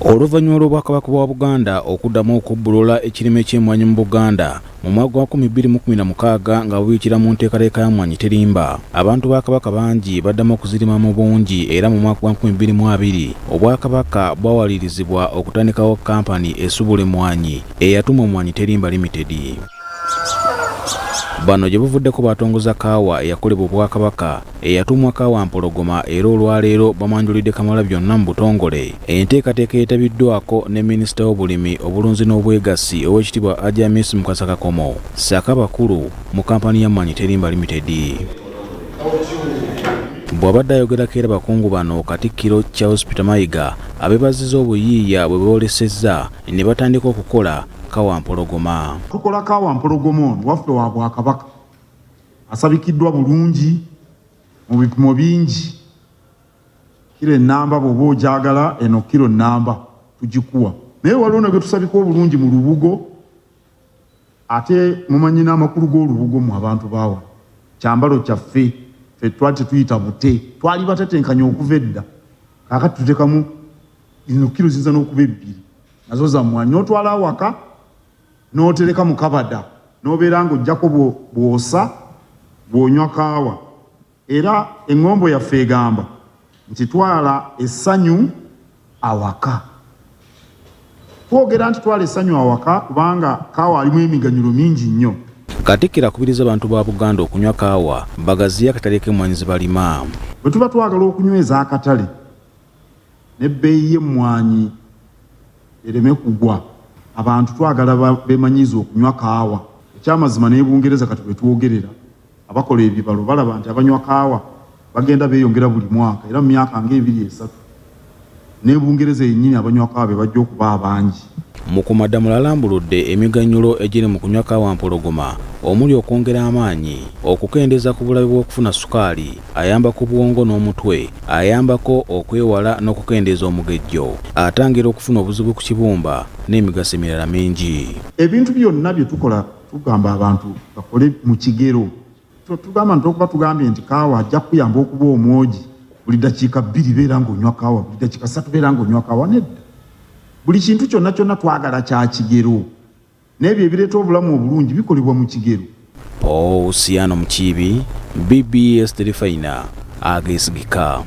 Oluvannyuma lw'Obwakabaka bwa Buganda okuddamu okubbulula ekirime ky'emmwanyi mu Buganda mu mwaka gwa 2016 nga buyitira mu nteekateeka ya Mmwanyi Terimba, abantu ba Kabaka bangi baddamu okuzirima mu bungi era mu mwaka gwa 2020 Obwakabaka bwawalirizibwa okutandikawo kkampani esubula emmwanyi eyatuumwa Mmwanyi Terimba Limited. Bano gye buvuddeko baatongoza kaawa eyakolebwa Obwakabaka eyatuumwa Kaawa Mpologoma era olwaleero bamwanjulidde Kamalabyonna mu butongole. Enteekateeka eyeetabiddwako ne Minisita w'obulimi, obulunzi n'obwegassi Oweekitiibwa Hajji Amis Mukasa Kakomo ssaako abakulu mu kkampani ya Mwanyi Terimba Limited. Bw'abadde ayogerako era bakungu bano Katikkiro Charles Peter Mayiga abeebazizza obuyiiya bwe boolesezza ne batandika okukola Kawa Mpologoma. Tukola Kawa Mpologoma ono waffe wa Bwakabaka asabikiddwa bulungi mu bipimo bingi. Kiro ennamba bw'oba ogyagala eno kiro nnamba tugikuwa, naye waliwo ne gwe tusabika obulungi mu lubugo ate mumanyi n'amakulu g'olubugo mu abantu ba wano. Kyambalo kyaffe ffe twali tetuyita bute, twali batetenkanya okuva edda. Kaakati tutekamu zino kiro ziyinza n'okuba ebbiri nazo za mmwanyi n'otwala awaka n'otereka mu kabada n'obeera ng'oggyako bw'osa bw'onywa kaawa. Era eŋŋombo yaffe egamba nti twala essanyu awaka. Twogera nti twala essanyu awaka kubanga kaawa alimu emiganyulo mingi nnyo. Katikkiro akubiriza abantu ba Buganda okunywa kaawa bagaziye akatale k'emmwanyi ze balima. Bwe tuba twagala okunyweza akatale n'ebbeeyi y'emmwanyi ereme kugwa, abantu twagala beemanyiize okunywa kaawa. Ekyamazima n'e Bungereza kati we twogerera abakola ebibalo balaba nti abanywa kaawa bagenda beeyongera buli mwaka era mu myaka ng'ebiri esatu n'e Bungereza yennyini abanywa kaawa be bajja okuba abangi. Mukuumaddamula alambuludde emiganyulo egiri mu kunywa kaawa mpologoma omuli okwongera amaanyi, okukendeeza ku bulabe bw'okufuna sukaali, ayamba ku bwongo n'omutwe, ayambako okwewala n'okukendeeza omugejjo, atangira okufuna obuzibu ku kibumba n'emigaso emirala mingi. Ebintu byonna bye tukola tugamba abantu bakole mu kigero. Tugamba nti okuba tugambye nti kaawa ajja kukuyamba okuba omwogi, buli ddakiika bbiri beera ng'onywa kaawa, buli ddakiika ssatu beera ng'onywa kaawa. Nedda. Buli kintu kyonna kyonna twagala kya kigero. N'ebyo ebireeta obulamu obulungi bikolebwa mu kigero. Pausiano Mukiibi, BBS Terefayina, ageesigika.